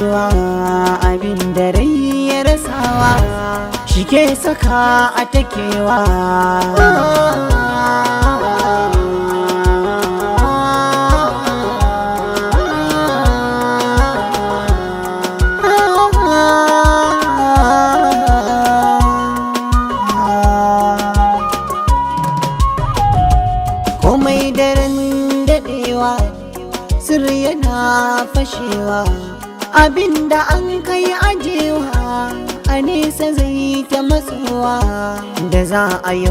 Abin da rai ya rasawa shi ke saka a takewa. Komai daren daɗewa, sirri yana fashewa. Abinda an kai ajewa a nesa zai ta matsowa, da za a yi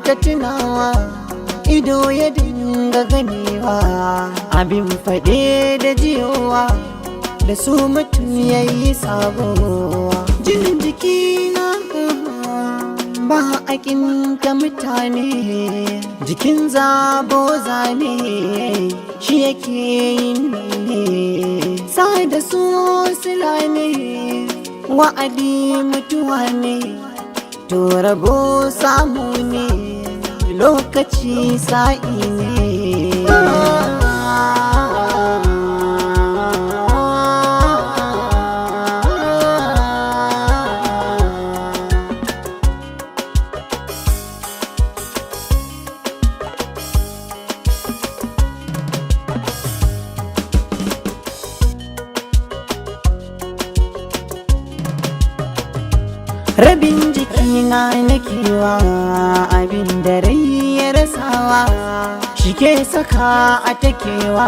ta tunawa, ido ya dinga ganewa, abin faɗe da jiyowa, da su mutum ya yi sabowa. Jin jiki na ba a kinta mutane, jikin zabo zane shi yake yin ne sa da su sila ne, wa'adi mutuwa ne, to rabo samu ne, lokaci sa'i ne. Rabin jikina nakewa, abin da rai ya rasawa shi ke saka a takewa.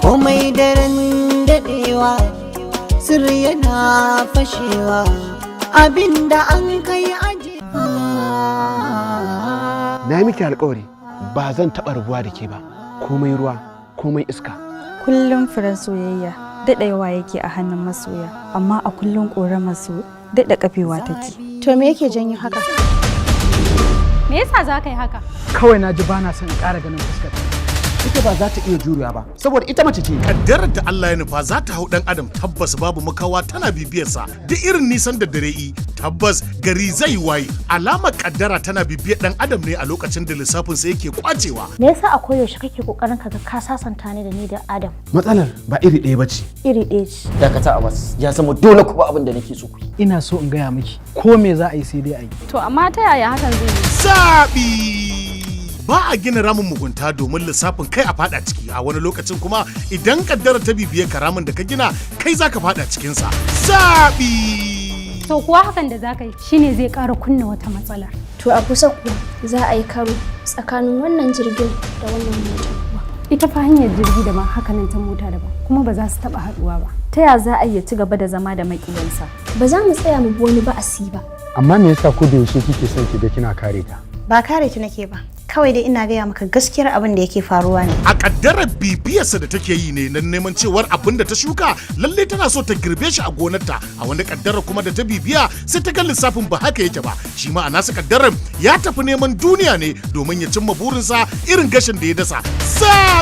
Komai daren daɗewa, sirri yana fashewa, abinda an kai aji. Na yi miki alkawari ba zan taɓa rabuwa da ke ba, komai ruwa komai iska. Kullum furen soyayya daɗa yawa yake a hannun masoya, amma a kullum ƙoramar su daɗa kafewa take. To me yake janyo haka? Me yasa za ka yi haka? Kawai na ji bana son in ƙara ganin fuskar. Ita ba za ta iya jurewa ba saboda ita mace ce. Kaddarar da Allah ya nufa za ta hau dan adam, tabbas babu makawa tana bibiyarsa. Duk irin nisan da dare yi, tabbas gari zai waye. Alamar kaddara tana bibiyar dan adam ne a lokacin da lissafin sa yake kwacewa. Me yasa a koyaushe kake kokarin ka ga ka sasanta ni da ni da Adam? Matsalar ba iri ɗaya ba ce. Iri ɗaya ce. Dakata Abbas, ya zama dole ku ba abin da nake so ku yi. Ina so in gaya miki, ko me za a yi sai dai a yi. To amma ta yaya hakan zai yi? Zaɓi. Ba a gina ramin mugunta domin lissafin kai a fada ciki. A wani lokacin kuma idan kaddara ta bibiye ka, ramin da ka gina kai zaka fada cikinsa. Zaɓi. To kuwa hakan da za ka yi shine zai ƙara kunna wata matsalar. To a kusa kuwa za a yi karo tsakanin wannan jirgin da wannan motar kuwa. Ita fa hanyar jirgi daban, hakanan ta mota daban, kuma ba za su taɓa haɗuwa ba. Ta ya za a iya ci gaba da zama da maƙiyansa? Ba za mu tsaya mu bi wani ba'asi ba. Amma me yasa ko da yaushe kike son ki ga kina kare ta? Ba kare ki nake ba. Kawai dai ina gaya maka gaskiyar abin da yake faruwa ne. A kaddarar bibiyarsa da take yi ne nan neman cewar abin da ta shuka lalle tana so ta girbe shi a gonarta. A wani kaddarar kuma da ta bibiya, sai ta ga lissafin ba haka yake ba. Shi ma a nasa kaddarar ya tafi neman duniya ne domin ya cimma burinsa, irin gashin da ya dasa.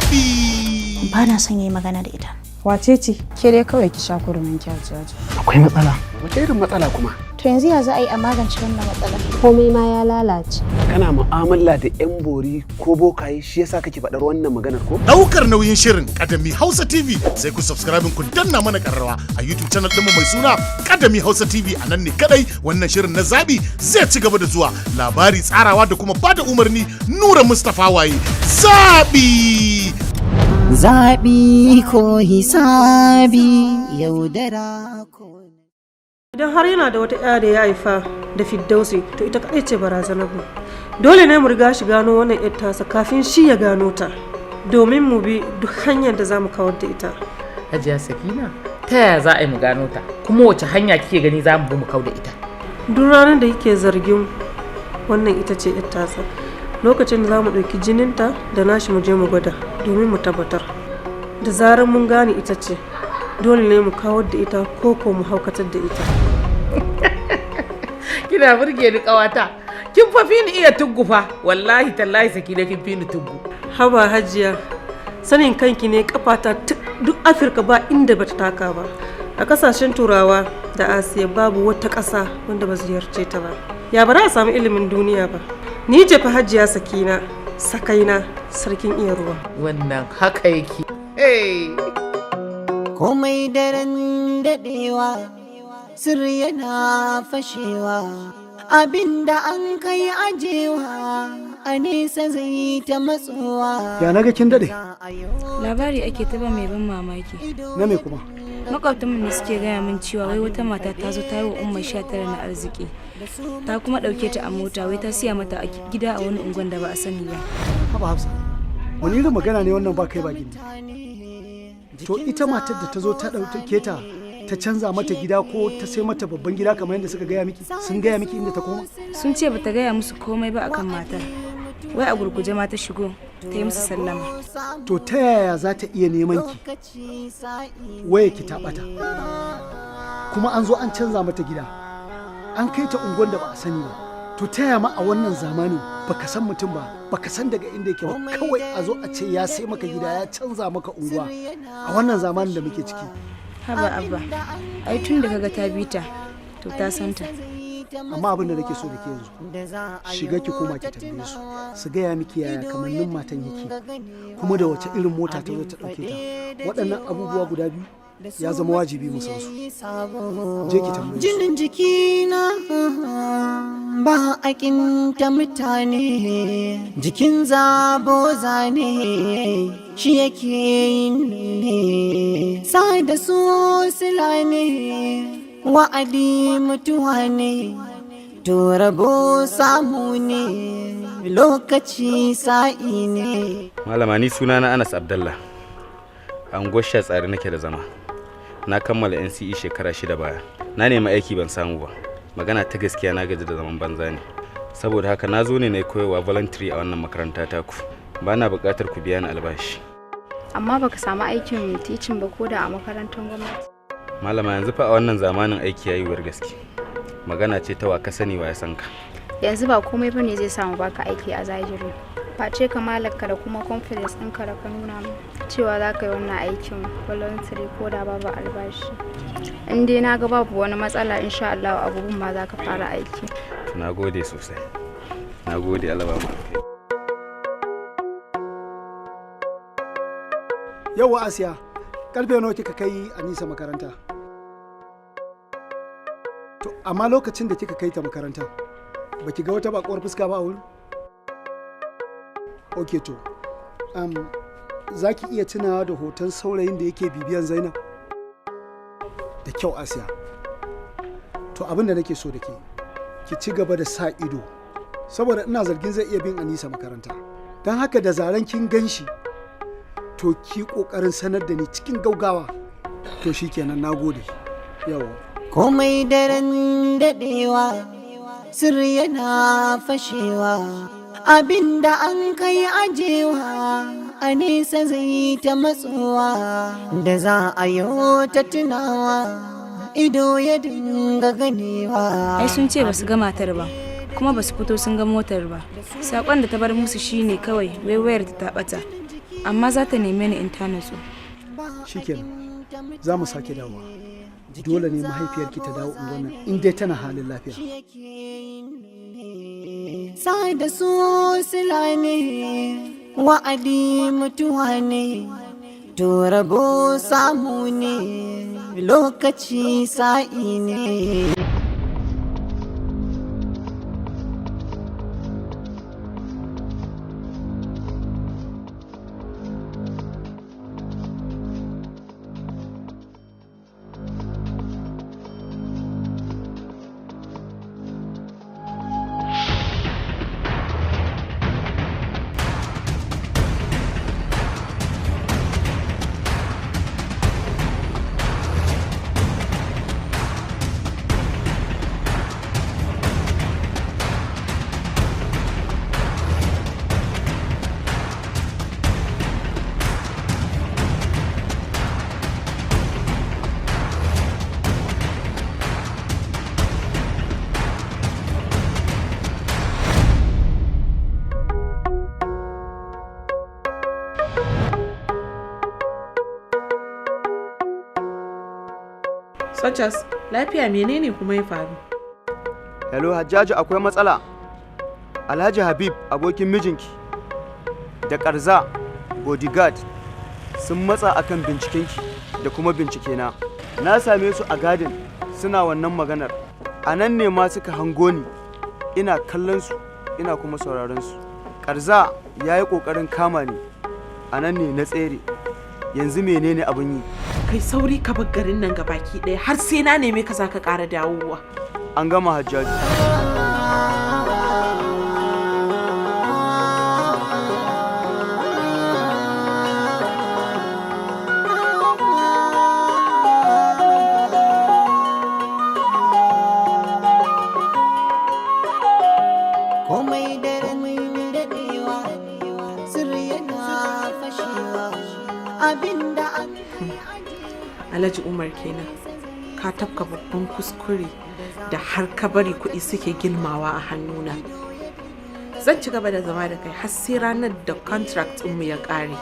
Zaɓi. Ba na son yi magana da ita. Wace ce? Ke dai kawai ki sha kurumin ki, Hajjaji. Akwai matsala. Wace irin matsala kuma? To yanzu ya za a yi a magance wannan matsalar? Komai ma ya lalace. Kana mu'amala da yan bori ko bokaye, shi yasa kake faɗar wannan maganar ko? Daukar nauyin shirin Kadami Hausa TV. Sai ku subscribe ku danna mana karrawa a YouTube channel ɗinmu mai suna Kadami Hausa TV. A nan ne kadai wannan shirin na Zabi zai ci gaba da zuwa. Labari, tsarawa da kuma bada umarni, Nura Mustapha Waye. Zabi. Zaɓi ko hisabi, yaudara ko Idan har yana da wata 'ya da ya haifa da Fiddausi, to ita kaɗai ce barazanar mu. Dole ne mu riga shi gano wannan 'yar tasa kafin shi ya gano ta, domin mu bi duk hanyar da za mu kawar da ita. Hajiya Sakina, ta yaya za a yi mu gano ta? Kuma wace hanya kike gani za mu bi mu kau da ita? Duk ranar da kike zargin wannan ita ce 'yar tasa, lokacin da za mu ɗauki jininta da nashi mu je mu gwada domin mu tabbatar. Da zarar mun gane ita ce, dole ne mu kawar da ita ko ko mu haukatar da ita. Kina burge ni, kawata. Kin fa fi ni iya tuggu fa. Wallahi tallahi Sakina, kin fi ni tuggu. Haba Hajiya, sanin kanki ne kafata. Duk Afirka ba inda bata taka ba. A kasashen Turawa da Asiya babu wata ƙasa wanda ba ziyarce ta ba. Ya ba za a samu ilimin duniya ba. Ni ce fa Hajiya Sakina, Sakaina, sarkin iya ruwa. Wannan haka yake. Hey! Komai daren daɗewa, sirri yana fashewa, abinda an kai ajewa, a nesa zai ta matsowa. Ya naga kin dade? Labari ake taba mai ban mamaki. Na me kuma? Makwabtanmu ne suke gaya min cewa wai wata mata ta zo ta yi wa Umma 19 na arziki. Ta kuma ɗauke ta a mota, wai ta siya mata a gida a wani unguwan da ba a sani ba. Haba Hafsa, wani irin magana ne wannan ba kai ba gindi? To ita matar da ta zo ta ɗauke ta, ta canza mata gida ko ta sai mata babban gida kamar yadda suka gaya miki, sun gaya miki inda ta koma? Sun ce bata gaya musu komai ba akan matar. Wai a gurguje ma ta shigo ta yi musu sallama. To ta yaya za ta iya neman ki? Waya ki ta ɓata. Kuma an zo an canza mata gida. An kai ta unguwar da ba a sani ba. To ta yaya ma a wannan zamanin baka san mutum ba, baka san daga inda yake ba, kawai a zo a ce ya sai maka gida, ya canza maka unguwa a wannan zamanin da muke ciki. Haba Abba, ai tun da kaga ta bi ta, to ta san ta. Amma abin da nake so da ke yanzu, shiga ki koma ki tambaye su, su gaya miki yaya kamannin matan yake, kuma da wace irin mota ta zo ta ɗauke ta. Waɗannan abubuwa guda biyu ya zama wajibi mu san su. Je ki tambaye su. Jinin jikina ba a kinta mutane, jikin zabo zane shi yake yin ne, sa da su sila ne, wa'adi mutuwa ne, to rabo samu ne, lokaci sa'i ne. Malama, ni sunana Anas Abdallah. A unguwar Tsari nake da zama. Na kammala NCE shekara 6 baya. Na nemi aiki ban samu ba. Magana ta gaskiya na gaji da zaman banza ne. Saboda haka na zo ne na yi koyarwa voluntary a wannan makaranta taku. Ba na buƙatar ku biya ni albashi. Amma baka samu aikin teaching ba ko da a makarantar gwamnati? Malama, yanzu fa a wannan zamanin aiki yayi wuyar gaske. Magana ce ta wa ka sani wa ya san ka. Yanzu ba komai bane zai samu baka aiki a zahiri. Face kamalarka da kuma confidence ɗinka da ka nuna min cewa za ka yi wannan aikin voluntary ko da babu albashi. In dai na ga babu wani matsala, insha Allah abubuwan ma za ka fara aiki. Na gode sosai. Na gode, Allah ba mu alkhairi. Yauwa Asiya, karfe nawa kika kai Anisa makaranta? To amma lokacin da kika kai ta makaranta, baki ga wata bakuwar fuska ba a wurin? Ok to, za ki iya tunawa da hoton saurayin da yake bibiyan Zainab? Da kyau Asiya. To abin da nake so da ke, ki ci gaba da sa ido, saboda ina zargin zai iya bin Anisa makaranta. Don haka da zaren kin gan shi, to ki kokarin sanar da ni cikin gaugawa. To shikenan, nagode. Yawa. Komai daren daɗewa, sirri yana fashewa, abinda an kai ajewa, a nesa zai ta matsowa, da za a yi ta tunawa, ido ya dinga ganewa. Ai sun ce ba su ga matar ba, kuma ba su fito sun ga motar ba. Sakon da ta bar musu shine kawai wai wayar ta ɓata. Amma za ta neme ni in ta natsu. Shikenan, za mu sake dawowa. Dole ne mahaifiyarki ta dawo unguwar nan in dai tana halin lafiya. Sa da su sila ne, wa'adi mutuwa ne, to rabo samu ne, lokaci sa'i ne. Sanchez, lafiya, menene kuma ya faru? Hello Hajjaju, akwai matsala. Alhaji Habib, abokin mijinki, da Karza bodyguard sun matsa akan bincikenki da kuma bincikena. Na same su a garden suna wannan maganar. A nan ne ma suka hango ni, ina kallon su ina kuma sauraron su. Karza ya yi ƙoƙarin kama ni, a nan ne na tsere. Yanzu menene abin yi? Kai sauri ka bar garin nan gabaki ɗaya har sai na neme ka, zaka ƙara dawowa. An gama, Hajjaju. Komai daren daɗewa, sirri yana fashewa, abinda an Alhaji Umar kenan. Ka tafka babban kuskure da har ka bari kuɗi suke gilmawa a hannuna. Zan ci gaba da zama da kai har sai ranar da contract ɗinmu ya ƙare.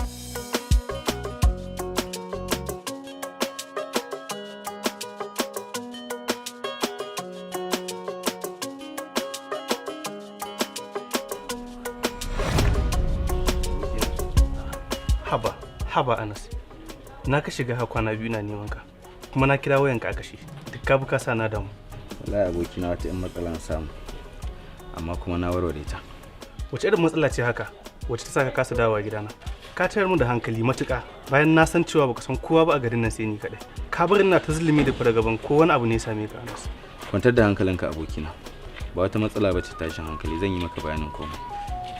Haba, haba Anas, na ka shiga kwana 2 na neman ka, kuma na kira wayanka a kashe. Duk ka buka sa na damu. Wallahi abokina, wata 'yan matsala na samu, amma kuma na warware ta. Wace irin matsala ce haka wacce ta saka kasa dawowa gidana? Ka tayar mu da hankali matuƙa, bayan na san cewa baka san kowa ba a garin nan sai ni kaɗai. Ka bar ina ta zulumi da fargaban ko wani abu ne ya same ka, Anas. Kwantar da hankalinka, abokina, ba wata matsala ba ce tashin hankali. Zan yi maka bayanin komai.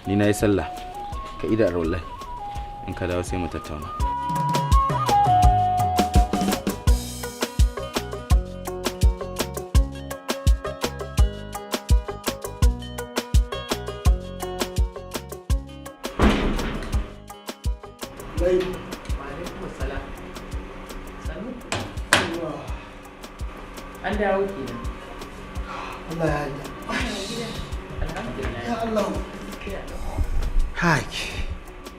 Ni na yi sallah, ka ida wallahi in ka dawo sai mu tattauna. Alaikum salam. Sannu. An dawo kenan. Allah ya yarda. Alhamdulillah. Ya Allah. Haki.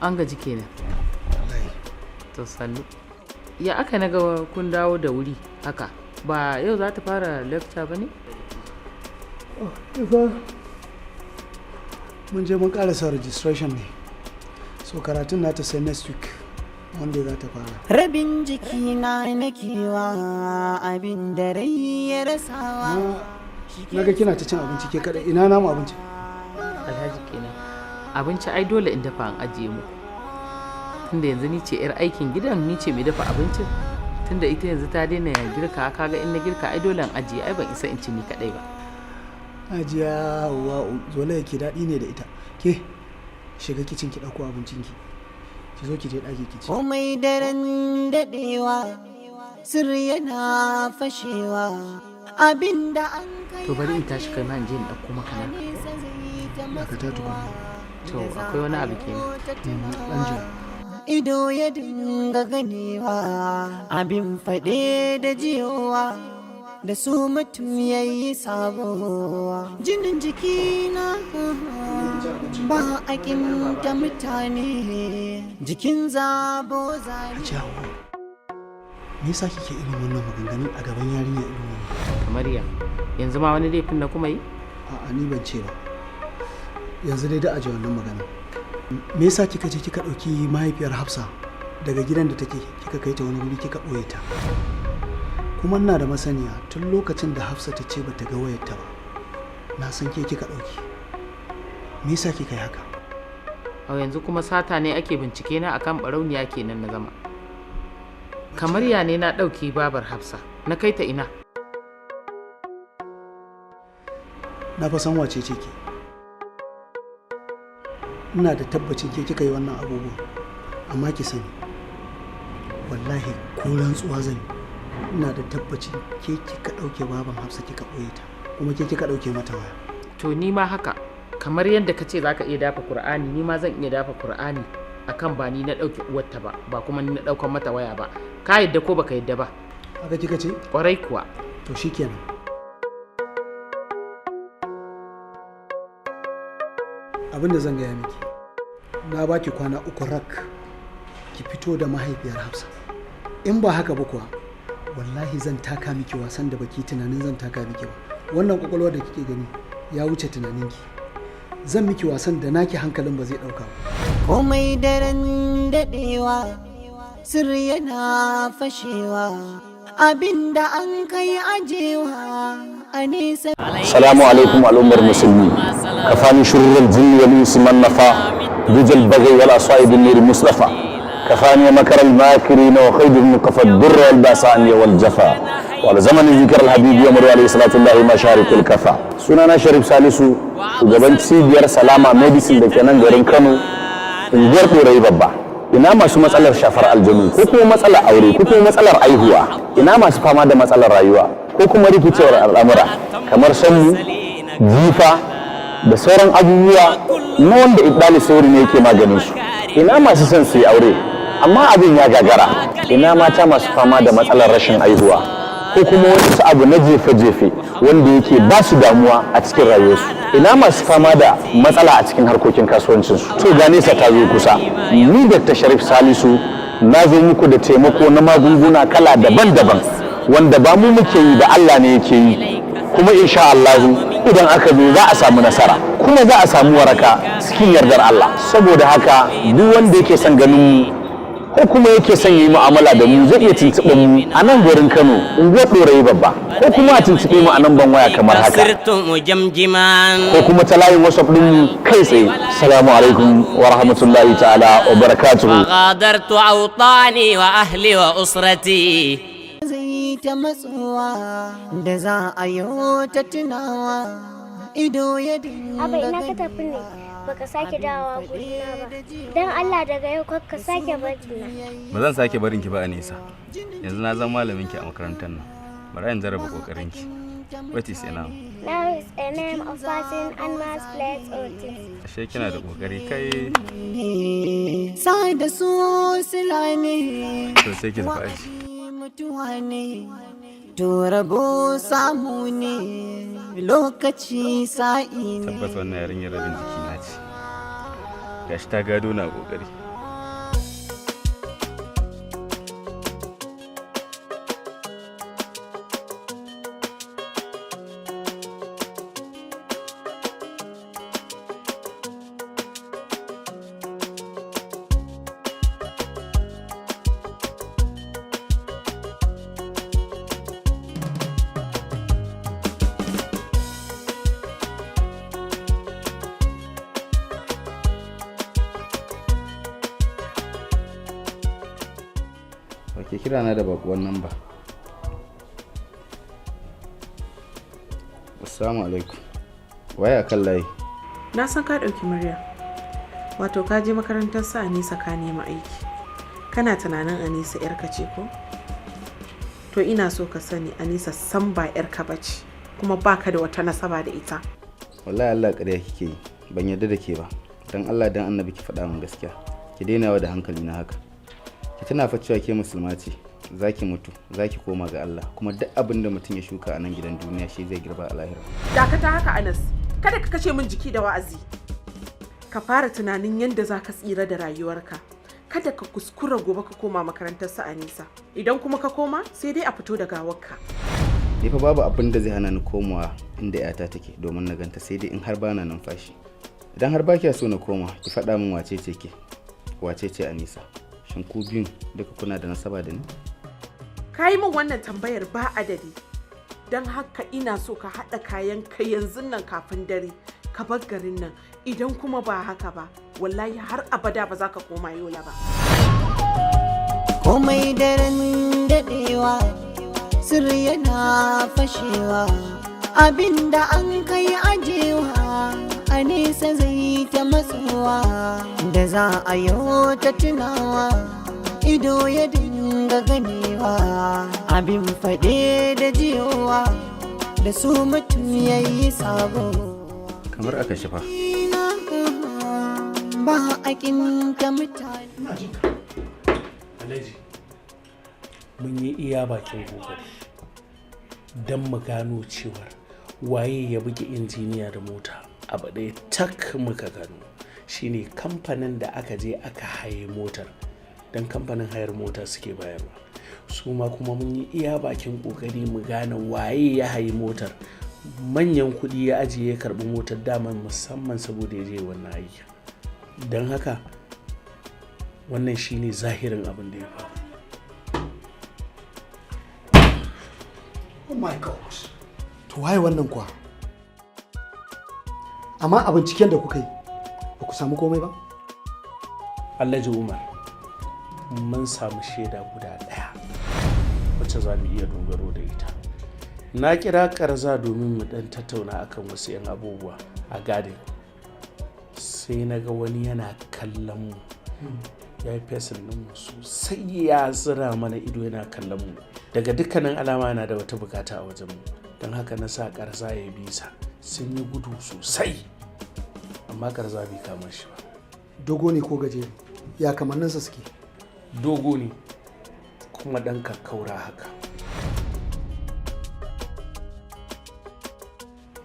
An gaji kenan. To sannu. Ya aka naga kun dawo da wuri haka? Ba yau za ta fara lecture ba ne? Ifa, mun je mun karasa registration ne. So karatun nata sai next week wanda za ta fara. Rabin jikina na kewa, abin da rai ya rasawa. Na ga kina ta cin abinci ke kadai, ina namu abinci? Alhaji kenan. Abinci ai dole in dafa an ajiye muku. Tunda yanzu ni ce 'yar aikin gidan, ni ce mai dafa abincin. Tunda ita yanzu ta daina girka, kaga in na girka ai dole in ajiye, ai ban isa in ci ni kadai ba. Hajiya wa zola yake daɗi ne da ita. Ke shiga kicin ki ɗauko abincinki. Ki zo ki je ɗaki ki ci. Komai daren daɗewa, sirri yana fashewa, abinda an To bari in tashi, kai ma in je in ɗauko maka naka. Dakata tukuna. To akwai wani abu kenan. Ɗan jira. Ido ya dinga ganewa, abin faɗe da jiyowa, da su mutum ya yi sabo. Jinin jikina ba a ƙinta mutane, jikin zabo zane. Hajiya Hauwa, me yasa kike irin wannan maganganun a gaban yarinya irin wannan? Kamar ya? Yanzu ma wani laifin na kuma yi? A'a, ni ban ce ba. Yanzu dai da aje wannan magana. Me yasa kika je kika ɗauki mahaifiyar Hafsa daga gidan da take, kika kai ta wani wuri kika ɓoye ta? Kuma ina da masaniya tun lokacin da Hafsa ta ce bata ga wayarta ba. Na san ke kika ɗauki. Me yasa kika yi haka? A yanzu kuma sata ne ake bincike na akan barauniya kenan na zama. Kamar ya ne na ɗauki babar Hafsa na kai ta ina? Na fa san wace ce ke. Ina da tabbacin ke kika yi wannan abubuwan. Amma ki sani, wallahi ko rantsuwa zan yi, ina da tabbacin ke kika ɗauke baban Hafsa kika ɓoye ta, kuma ke kika ɗauke mata waya. To ni ma haka, kamar yadda ka ce za ka iya dafa Kur'ani, ni ma zan iya dafa Kur'ani akan ba ni na ɗauke uwarta ba, ba kuma ni na ɗaukan mata waya ba. Ka yadda ko baka yadda ba? Haka kika ce? Kwarai kuwa. To shikenan. Abin da zan gaya miki, na baki kwana 3 rak ki fito da mahaifiyar Hafsa. In ba haka ba kuwa, Wallahi zan taka miki wasan da baki tunanin zan taka miki ba. Wannan kwakwalwar da kike gani ya wuce tunaninki. Zan miki wasan da naki hankalin ba zai dauka ba. Komai daren daɗewa, sirri yana fashewa, abinda an kai ajewa a nesa. Salamu alaikum al'ummar musulmi. Kafani shurrul jinni wal insi man nafa dujal baghi wal asaib nir mustafa. Kafani makar al makirin wa khayd al muqaffad durr wal basani wal jafa. Wal zaman zikr al habib yamru alayhi salatu llahi masharik al kafa. Sunana Sharif Salisu, shugaban cibiyar Salama Medicine da ke nan garin Kano, unguwar Ɗorayi Babba. Ina masu matsalar shafar aljanu, ko kuma matsalar aure, ko kuma matsalar aihuwa? Ina masu fama da matsalar rayuwa ko kuma rikicewar al'amura kamar sammu, jifa da sauran abubuwa na wanda ibdali sauri ne yake maganin su? Ina masu son su yi aure amma abin ya gagara? Ina mata masu fama da matsalar rashin aihuwa ko kuma wasu abu na jefe-jefe wanda yake ba su damuwa a cikin rayuwarsu? Ina masu fama da matsala a cikin harkokin kasuwancinsu? To, ga nesa ta zo kusa. Ni Dr. Sharif Salisu na zo muku da taimako na magunguna kala daban-daban wanda ba mu muke yi da Allah ne yake yi, kuma insha Allahu idan aka zo za a samu nasara kuma za a samu waraka cikin yardar Allah. Saboda haka duk wanda yake son ganin mu ko kuma yake son yi mu'amala da mu, zai iya tuntuɓar mu a nan garin Kano, unguwar Ɗorayi Babba, ko kuma a tuntuɓe mu a nan ban waya kamar haka, ko kuma ta layin WhatsApp ɗin mu kai tsaye. Salamu alaikum wa rahmatullahi ta'ala wa barakatuhu. غادرت أوطاني وأهلي وأسرتي. Zai ta matsuwa da za a yi ta tunawa, ido ya Abba, dinga ina ka tafi ne? Baka sake dawowa gurina ba. Dan Allah, daga yau kar ka sake barina. Ba zan sake barin ki ba a nesa. Yanzu na zama malamin ki a makarantar nan. Bari in jarraba kokarin ki. What is a noun? Noun is a name of person, animals, place or things. Ashe kina da kokari kai. Sa da su sila ne. To, sai ki tafi aji. Mutuwa ne, to rabo samu ne, lokaci sa'i ne. Tabbas wannan yarinyar rabin jiki na ce. Gashi ta gado na kokari. Ke kira na da bakuwan namba. Assalamu alaikum. Waye akan layi? Na san ka ɗauki murya. Wato ka je makarantar sa Anisa ka nema aiki. Kana tunanin Anisa 'yarka ce ko? To, ina so ka sani, Anisa san ba 'yarka ba ce, kuma baka da wata nasaba da ita. Wallahi Allah, ƙarya kike yi. Ban yarda da ke ba. Dan Allah dan Annabi ki faɗa min gaskiya. Ki daina wa da hankali na haka. Ki tana fa cewa ke musulma ce. Zaki mutu, zaki koma ga Allah, kuma duk abin da mutum ya shuka a nan gidan duniya shi zai girba a lahira. Dakata haka, Anas, kada ka kashe min jiki da wa'azi. Ka fara tunanin yadda za ka tsira da rayuwarka. Kada ka kuskura gobe ka koma makarantar sa Anisa. Idan kuma ka koma, sai dai a fito da gawarka. Ni fa babu abin da zai hana ni komawa inda yata take domin na ganta, sai dai in har bana numfashi. Idan har ba kiya so na koma, ki faɗa min wace ce ke? Wace ce Anisa? Shin ku biyun duka kuna da nasaba da ni? Ka yi min wannan tambayar ba adadi. Don haka ina so ka haɗa kayan ka yanzu nan kafin dare, ka bar garin nan. Idan kuma ba haka ba, wallahi har abada ba za ka koma Yola ba. Komai daren daɗewa, sirri yana fashewa, abinda an kai ajewa a nesa zai ta matsuwa da za a yi ta tunawa, ido ya dinga ganewa, abin faɗe da jiyowa, da su mutum ya yi sabo. Kamar aka shafa. Ba a ƙinta mutane. Alhaji, mun yi iya bakin kokari don mu gano cewar waye ya buge injiniya da mota. Abu ɗaya tak muka gano, shine kamfanin da aka je aka haye motar. Don kamfanin hayar mota suke bayarwa. Su ma kuma mun yi iya bakin kokari mu gane waye ya hayi motar. Manyan kuɗi ya ajiye ya karɓi motar daman musamman saboda ya je wannan aiki. Don haka wannan shine zahirin abin da ya faru. Oh my God, to waye wannan kuwa? Amma a binciken da kuka yi ba ku samu komai ba? Alhaji Umar, mun samu shaida guda ɗaya wacce za mu iya dogaro da ita. Na kira Karza domin mu dan tattauna akan wasu 'yan abubuwa a garden, sai na ga wani yana kallon mu, ya yi fesin mu sosai, ya zira mana ido yana kallon mu. Daga dukkanin alama yana da wata bukata a wajen mu. Don haka na sa Karza ya bisa. Sun yi gudu sosai, amma Karza bai kama shi ba. Dogo ne ko gajere? Ya kamanninsa suke? Dogo ne, kuma ɗan kakkaura haka.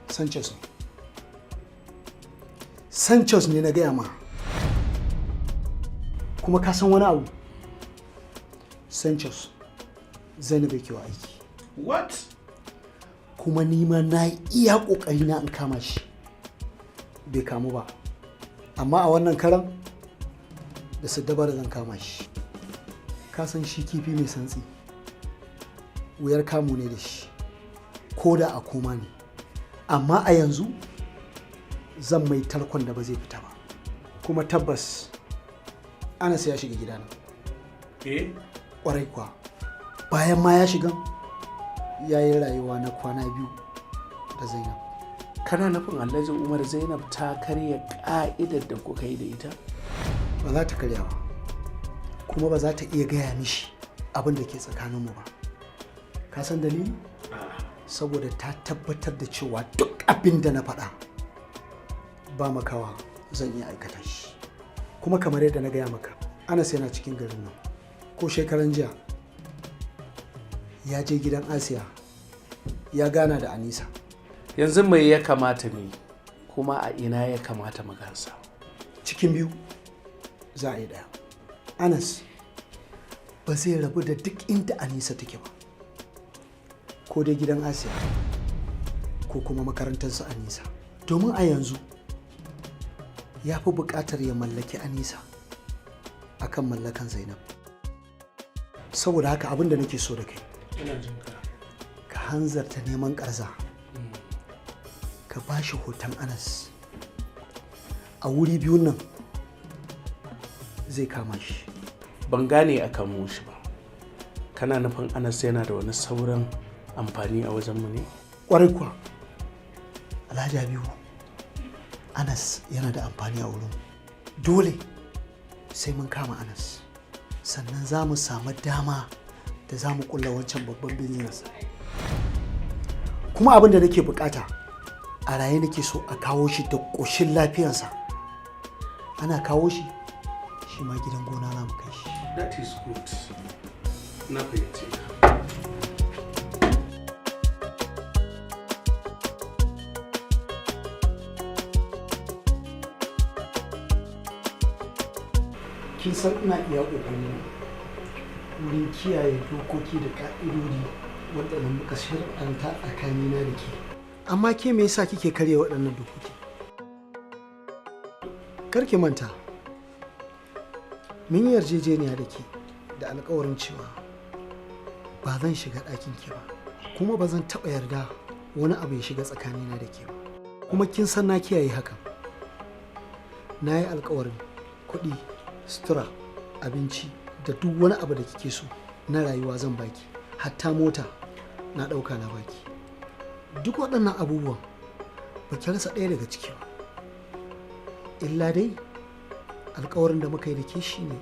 Sanchez ne. Sanchez ne na gaya ma. Kuma ka san wani abu? Sanchez Zainab yake wa aiki. What? Kuma ni ma na yi iya kokari na in kama shi, bai kamu ba. Amma a wannan karan da su dabar zan kama shi. Ka san shi kifi mai santsi wuyar kamu ne da shi, ko da a koma ne. Amma a yanzu zan mai tarkon da ba zai fita ba. Kuma tabbas Anas ya shiga gidana. Eh. Kwarai kuwa. Bayan ma ya shiga, ya yi rayuwa na kwana 2 da Zainab. Kana nufin, Alhaji Umar, Zainab ta karya ka'idar da kuka yi da ita? Ba za ta karya ba, kuma ba za ta iya gaya mishi abin da ke tsakaninmu ba. Ka san dalili? Saboda ta tabbatar da cewa duk abin da na faɗa ba makawa zan iya aikata shi. Kuma kamar yadda na gaya maka, Anas yana cikin garin nan. Ko shekaran jiya ya je gidan Asiya ya gana da Anisa. Yanzu mai ya kamata ne, kuma a ina ya kamata mu gansa? Cikin biyu za a yi ɗaya. Anas ba zai rabu da duk inda Anisa take ba, ko dai gidan Asiya ko kuma makarantarsu Anisa, domin a yanzu ya fi buƙatar ya mallaki Anisa akan mallakan Zainab. Saboda haka abin da nake so da kai, ka hanzarta neman Karza, ka ba shi hoton Anas. A wuri biyun nan zai kama shi. Ban gane a kamo shi ba. Kana nufin Anas yana da wani sauran amfani a wajenmu ne? Kwarai kuwa, Alhaji Habibu. Anas yana da amfani a wurin. Dole sai mun kama Anas sannan za mu samu dama da za mu kulla wancan babban business. Kuma abin da nake bukata, a raye nake so a kawo shi da ƙoshin lafiyarsa. Ana kawo shi, shi ma gidan gona za mu kai shi. That is good. Na fahimce ka. Kin san ina iya ƙoƙari wurin kiyaye dokoki da ƙa'idodi waɗanda muka shar'anta tsakanina da ke, amma ke me yasa kike karya waɗannan dokoki? Kar ki manta mun yi yarjejeniya da ke da alkawarin cewa ba zan shiga ɗakin ki ba, kuma ba zan taɓa yarda wani abu ya shiga tsakanina da ke ba. Kuma kin san na kiyaye hakan. Na yi alkawarin kuɗi, sutura, abinci da duk wani abu da kike so na rayuwa zan baki. Hatta mota na ɗauka na baki. Duk waɗannan abubuwan ba ki rasa ɗaya daga ciki ba, illa dai alkawarin da muka yi da ke shine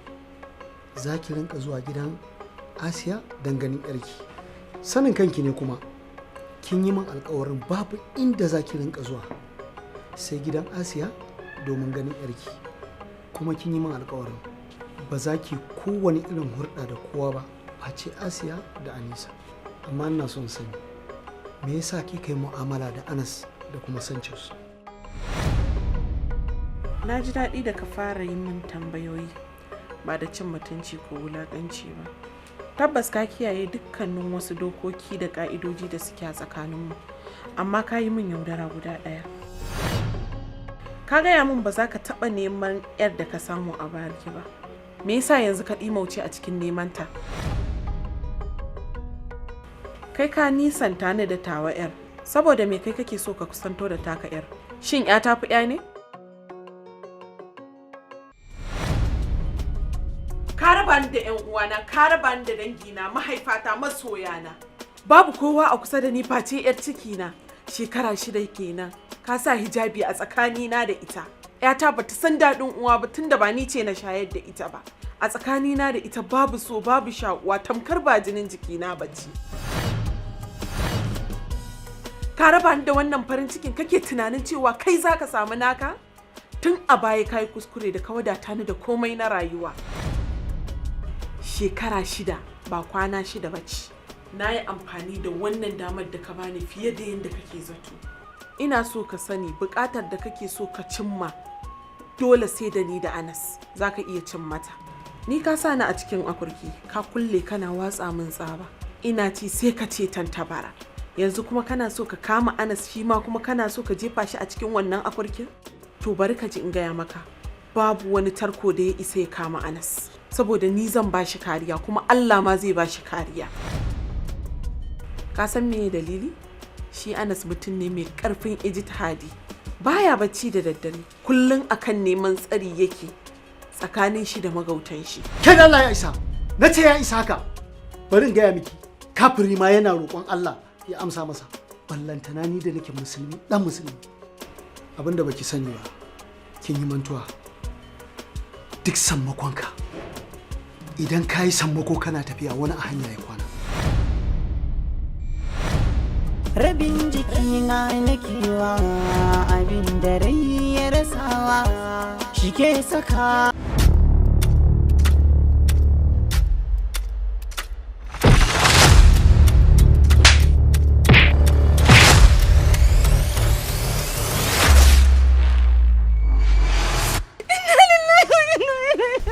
za ki rinka zuwa gidan Asiya don ganin yarki. Sanin kanki ne, kuma kin yi min alkawarin babu inda za ki rinka zuwa sai gidan Asiya domin ganin yarki. Kuma kin yi min alkawarin ba za ki kowane irin hurɗa da kowa ba face Asiya da Anisa. Amma ina son sani, me yasa kika yi mu'amala da Anas da kuma Sanchez? Na ji daɗi da ka fara yi min tambayoyi. Ba da cin mutunci ko wulaƙanci ba. Tabbas ka kiyaye dukkanin wasu dokoki da ƙa'idoji da suke a tsakaninmu, amma ka yi min yaudara guda ɗaya. Ka gaya min ba za ka taɓa neman 'yar da ka samu a bariki ba. Me yasa yanzu ka ɗimauce a cikin neman ta? Kai ka nisanta ni da tawa 'yar, saboda me kai kake so ka kusanto da taka 'yar? Shin 'ya ta fi 'ya ne? Ka raba ni da 'yan uwana, ka raba ni da dangina, mahaifata, masoyana. Babu kowa a kusa da ni face 'yar cikina. Shekara 6 kenan. Ka sa hijabi a tsakanina da ita. 'Yata bata san daɗin uwa ba tunda ba ni ce na shayar da ita ba. A tsakanina da ita babu so, babu shakuwa, tamkar ba jinin jikina ba ce. Ka raba ni da wannan farin cikin, kake tunanin cewa kai za ka samu naka? Tun a baya ka yi kuskure da ka wadata ni da komai na rayuwa. Shekara 6 ba kwana 6 ba ce. Na yi amfani da wannan damar da ka bani fiye da yadda kake zato. Ina so ka sani, buƙatar da kake so ka cimma dole sai da ni da Anas za ka iya cin mata. Ni ka sa ni a cikin akurki, ka kulle, kana watsa min tsaba. Ina ci sai ka ce tantabara. Yanzu kuma kana so ka kama Anas, shi ma kuma kana so ka jefa shi a cikin wannan akurkin? To bari ka ji in gaya maka, babu wani tarko da ya isa ya kama Anas. Saboda ni zan ba shi kariya, kuma Allah ma zai ba shi kariya. Ka san meye dalili? Shi Anas mutum ne mai karfin ijtihadi. Baya bacci da daddare, kullum akan neman tsari yake tsakanin shi da magautan shi. Ken, Allah ya isa, na ce ya isa haka. Bari in gaya miki, kafiri ma yana roƙon Allah ya amsa masa. Ballantana ni da nake musulmi dan musulmi. Abinda baki sani ba, kin yi mantuwa. Duk sammakonka, idan ka yi sammako kana tafiya, wani a hanya ya kwana. Rabin jikina nakewa, abin da rai ya rasawa shi ke saka.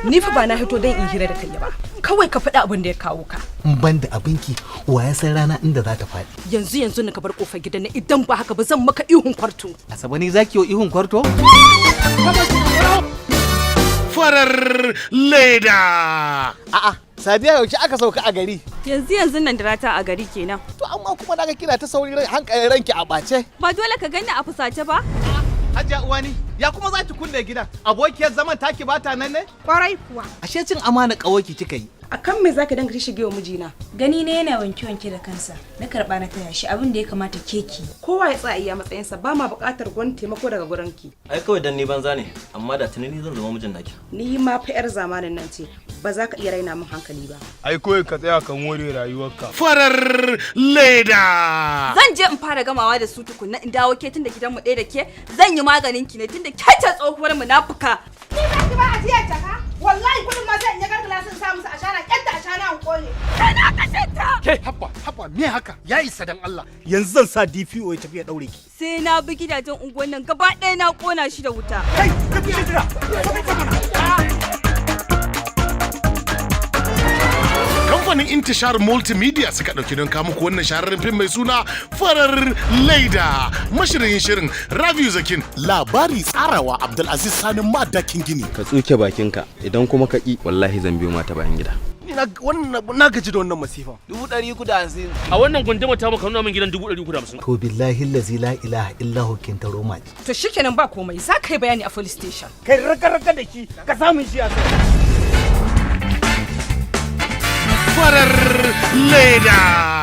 Ni fa ba na hito don in hira da kai ba. Kawai ka faɗi abin da ya kawo ka. In ban da abinki, wa ya san rana inda za ta faɗi? Yanzu yanzu na ka bar kofar gidan nan, idan ba haka ba zan maka ihun kwarto. Asabe, ni zaki yi ihun kwarto? Farar leda. A'a, Sadiya, yaushe aka sauka a gari? Yanzu yanzu nan da rata a gari kenan. To amma kuma naga kina ta sauri, hankalin ranki a ɓace. Ba dole ka gani a fusace ba. Hajiya Uwani, ya kuma za ki kulle gidan? Abokiyar zaman taki bata nan ne? Kwarai kuwa. Ashe cin amana ƙawarki kika yi. Akan me zaka danga shige wa mijina? Gani ne yana wanke-wanke da kansa. Na karɓa na taya shi, abin da ya kamata keki. Kowa ya tsaya iya matsayinsa, ba ma buƙatar gwani taimako daga gurinki. Ai kawai dan ni banza ne, amma da tuni ni zan zama mijin naki. Ni ma fa 'yar zamanin nan ce, ba za ka iya raina min hankali ba. Ai kawai ka tsaya ka more rayuwarka. Farar leda. Zan je in fara gamawa da su tukunna in dawo ke, tunda gidanmu ɗaya da ke, zan yi maganin ki ne tunda ke ce tsohuwar munafuka. Ni ba ki ba ajiyar jaka? Wallahi kudin ma zan iya gargala sun sa musu ashana, kyanta ashana an kone. Kana kashe ta! Ke, haba haba, me haka? Ya isa dan Allah. Yanzu zan sa DPO ya tafi ya daure ki. Sai na bi gidajen unguwan nan gaba ɗaya na kona shi da wuta. Kai, ka fi jira. Kamfanin Intishar Multimedia suka ɗauki don kawo muku wannan shahararren fim mai suna Farar Laida. Mashirin shirin Rabiu Zakin, labari tsarawa Abdulaziz Sani Madakin Gini. Ka tsuke bakinka, idan kuma ka ƙi, wallahi zan biyo mata bayan gida. Ni na wannan, na gaji da wannan masifa. 350,000. A wannan gunduma ta muka nuna min gidan 350,000. To billahi allazi la ilaha illa hu, kintaro maji. To shikenan, ba komai, za ka yi bayani a police station. Kai raka raka da shi, ka samu shi a Farar Leda.